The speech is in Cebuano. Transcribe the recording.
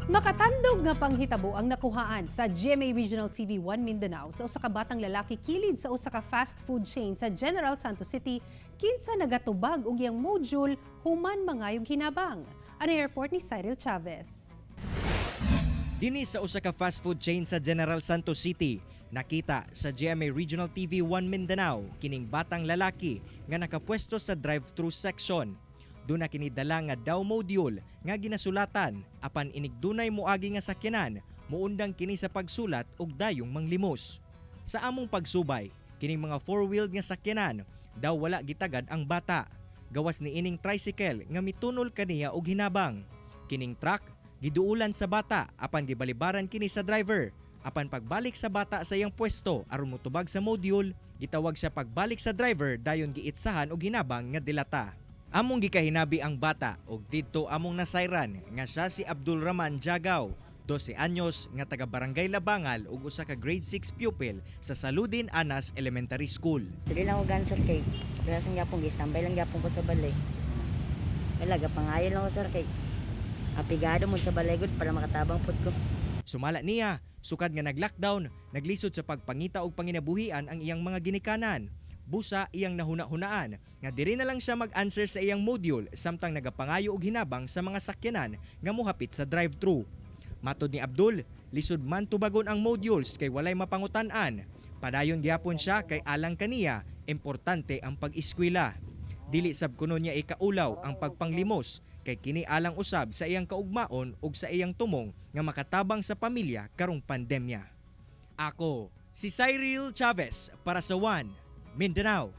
Makatandog nga panghitabo ang nakuhaan sa GMA Regional TV 1 Mindanao sa usa ka batang lalaki kilid sa usa ka fast food chain sa General Santos City kinsa nagatubag og iyang module human mangayog hinabang. Ang report ni Cyril Chavez. Dinhi sa usa ka fast food chain sa General Santos City, nakita sa GMA Regional TV 1 Mindanao kining batang lalaki nga nakapwesto sa drive-thru section. Duna kini dala nga daw module nga ginasulatan, apan inig dunay moagi nga sakyanan, muundang kini sa pagsulat ug dayong manglimos. Sa among pagsubay, kining mga four-wheeled nga sakyanan daw wala gitagad ang bata. Gawas ni ining tricycle nga mitunol kaniya og hinabang. Kining truck giduulan sa bata apan gibalibaran kini sa driver. Apan pagbalik sa bata sa iyang pwesto aron motubag sa module, gitawag siya pagbalik sa driver, dayon giitsahan og hinabang nga dilata. Among gikahinabi ang bata ug didto among nasayran nga siya si Abdul Rahman Jagaw, 12 anyos, nga taga Barangay Labangal ug usa ka grade 6 pupil sa Saludin Anas Elementary School. Dili lang ko gan, sir, kay wala sang gyapon, gi-standby lang gyapon ko sa balay. Wala, gapangayo lang ko, sir, kay apigado mo sa balay gud para makatabang pud ko. Sumala niya, sukad nga nag-lockdown, naglisod sa pagpangita og panginabuhian ang iyang mga ginikanan. Busa iyang nahuna-hunaan nga diri na lang siya mag-answer sa iyang module samtang nagapangayo og hinabang sa mga sakyanan nga mohapit sa drive-thru. Matod ni Abdul, lisod man tubagon ang modules kay walay mapangutan-an. Padayon gyapon siya kay alang kaniya, importante ang pag-eskwela. Dili sab kuno niya ikaulaw ang pagpanglimos kay kini alang usab sa iyang kaugmaon ug sa iyang tumong nga makatabang sa pamilya karong pandemya. Ako si Cyril Chavez para sa One Mindanao.